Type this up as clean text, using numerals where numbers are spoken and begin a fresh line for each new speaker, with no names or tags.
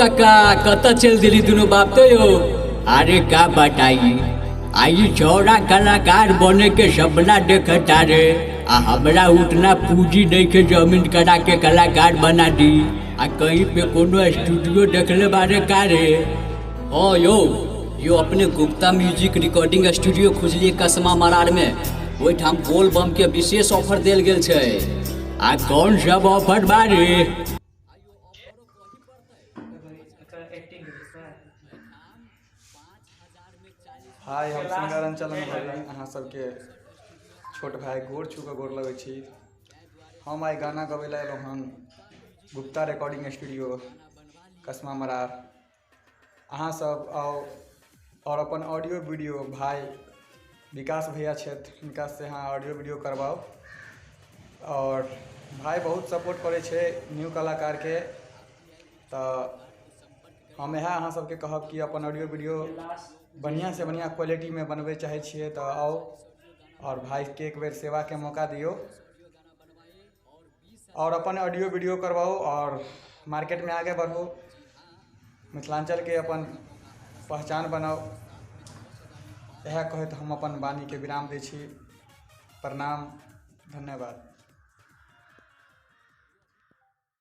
काका, कतऽ चलि देली दुनू बाप तो यो? अरे का बताई, आई छौड़ा कलाकार बने के सपना देखता रे, आ हमरा उतना पूंजी नहीं के जमीन करा के कलाकार बना दी। आ कहीं पे कोनो स्टूडियो देखले बारे का रे? ओ यो यो अपने गुप्ता म्यूजिक रिकॉर्डिंग स्टूडियो खुजलिए कसमा मरार में, ओहिठाम बोल बम के विशेष ऑफर देल गेल छै। आ कौन सब ऑफर बारे?
हाय, हम सिंगर अंचल अनुभवी अहाँ सबके छोट भाई गोर छू कऽ गोर लगै छी। हम आइ गाना गबै लए एलहुँ हन गुप्ता रिकॉर्डिंग स्टूडियो कसमा मरार। अहाँ सब आउ आओर अपन ऑडियो वीडियो भाई विकास भैया छथि हिनका से अहाँ ऑडियो वीडियो करबाउ। आओर भाई बहुत सपोर्ट करै छै न्यू कलाकारके, तऽ हम इएह अहाँ सबके कहब कि अपन ऑडियो वीडियो बढ़िआँसँ बढ़िआँ क्वालिटीमे बनबै चाहै छियै तऽ आउ आओर भाइके एक बेर सेवाके मौका दियौ आओर अपन ऑडियो वीडियो करबाउ आओर मार्केटमे आगे बढ़ू, मिथिलाञ्चलके अपन पहचान बनाउ। इएह कहैत हम अपन वाणीके विराम दै छी। प्रणाम, धन्यवाद।